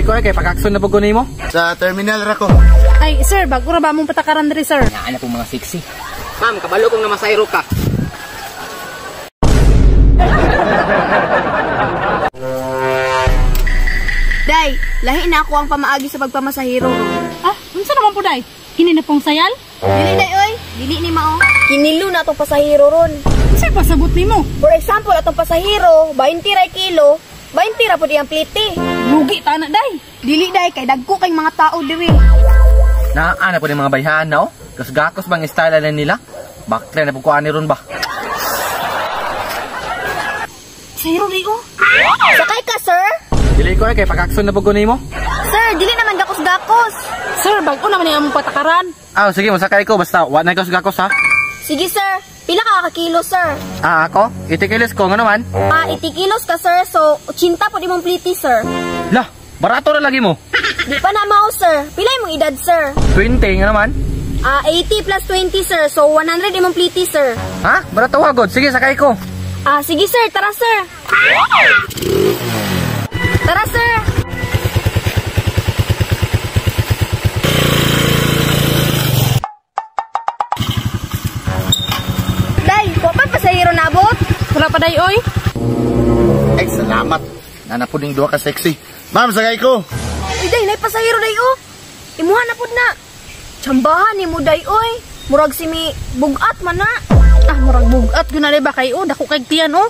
ko ay kay pag-action na pag mo. Sa terminal ra ko. Ay, sir, bago ra ba mong patakaran diri, sir? Naa na pong mga sexy. Ma'am, kabalo kong namasayro ka. Day, lahi na ako ang pamaagi sa pagpamasahiro. Ah, unsa naman po, day? Kini na pong sayal? Dili day oy, dili ni mao. Kinilo na atong pasahero ron. Unsa pasabot nimo? For example, atong pasahero, 20 ra kilo, 20 ra pud iyang plite. Lugi ta na, day. Dili day kay dagko kay mga tao diri. Naa na po ng mga bayhan, no? Gasgakos bang style na nila? Bakle na po ko ani ron ba? Pasahero di oh. Sakay ka, sir? Dili ko ay kay pag-action na pag mo. Sir, dili naman gakos-gakos. Sir, bago naman ang among patakaran. Ah, sige, masakay ko basta wa na gakos-gakos ha. Sige, sir. Pila ka kilo, sir? Ah, ako? 80 kilos ko ngano man? Ah, 80 kilos ka, sir. So, 80 pud imong pliti, sir. Lah, barato ra lagi mo. Di pa na mao, sir. Pila imong edad, sir? 20 ngano man? Ah, 80 plus 20, sir. So, 100 imong pliti, sir. Ha? Barato agad. Sige, sakay ko. Ah, sige, sir. Tara, sir. Tara, sir. Day, wa pa pasahero nabot? Wala pa, day, oy. Ay, salamat. Nana po ning duha ka sexy. Ma'am, sakay ko. Uy, day, nay pasahero day, oh. Imuha na pud na. Tsambahan ni mo, day, oy. Murag si mi bugat man na. Ah, murag bugat gyud na ba kay oh, dako kay tiyan oh.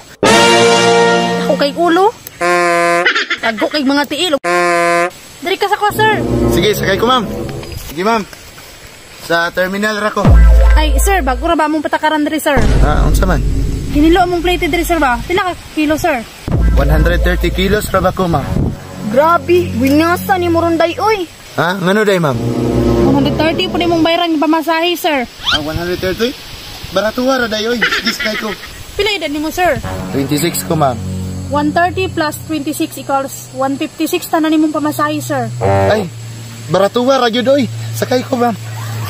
Dako kay ulo. Dako kay mga tiil. Diri ka sa ko, sir. Sige, sakay ko, ma'am. Sige, ma'am. Sa terminal ra ko. Ay, sir, bago ra ba mong patakaran diri, sir? Ah, unsa man? Kinilo mong plate diri, sir ba? Pila ka kilo, sir? 130 kilos ra ba ko, ma'am? Grabe, winasa ni mo ron, day, oy. Ha? Ngano day, ma'am? 130 po ni mong bayran yung pamasahe, sir. Ah, 130? Baratuwa ra day, oy. Sige, sakay ko. Pila edad nimo, sir? 26 ko, ma'am. 130 plus 26 equals 156 tanan nimong pamasahe, sir. Ay, baratuwa ra gyud, oy. Sakay ko, ma'am.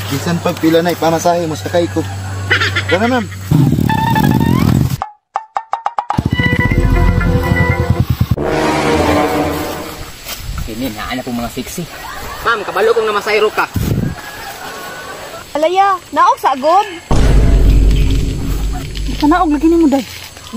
Bisan pag pila na ipamasahe mo, sakay ko. Tara, ma'am. Kini naa na pong mga sexy. Ma'am, kabalo kong namasayro ka. Alaya, naog sagod. Di ka naog lagi nimo, day.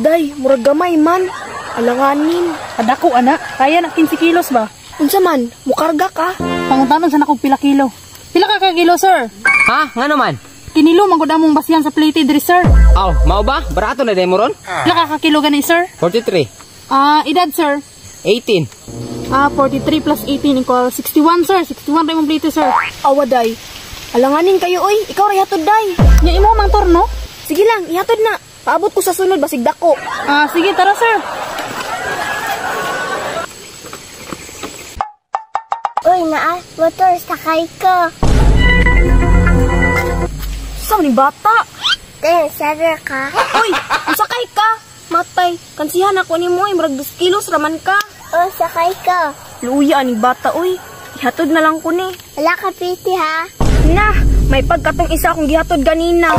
Day, murag gamay man. Alanganin. Kadako ana, kaya na 15 kilos ba? Unsa man, mukarga ka. Pangutanon sa nakog pila kilo. Pila ka ka kilo, sir? Ha? Ngano man? Kinilo man gud among basihan sa plate diri, sir. Aw, mao ba? Barato na demo ron? Pila ka ka kilo gani, sir? 43. Ah, edad, sir? 18. Ah, 43 plus 18 equals 61, sir. 61 ra imong plate, sir. Awa, day. Alanganin kayo, oy. Ikaw ra ihatod, day. Nya imo mang turno? Sige lang, ihatod na. Paabot ko sa sunod basig dako. Ah, sige, tara, sir. Uy, naa, motor, sakay ko. Sa ni bata? Eh, sara ka. Uy, sakay ka. Matay, kansihan ako ni mo, murag 2 kilos raman ka. Oh, sakay ko. Luya ni bata, uy. Ihatod na lang ko ni. Wala ka piti, ha? Nah, may pagkatong isa akong gihatod ganina.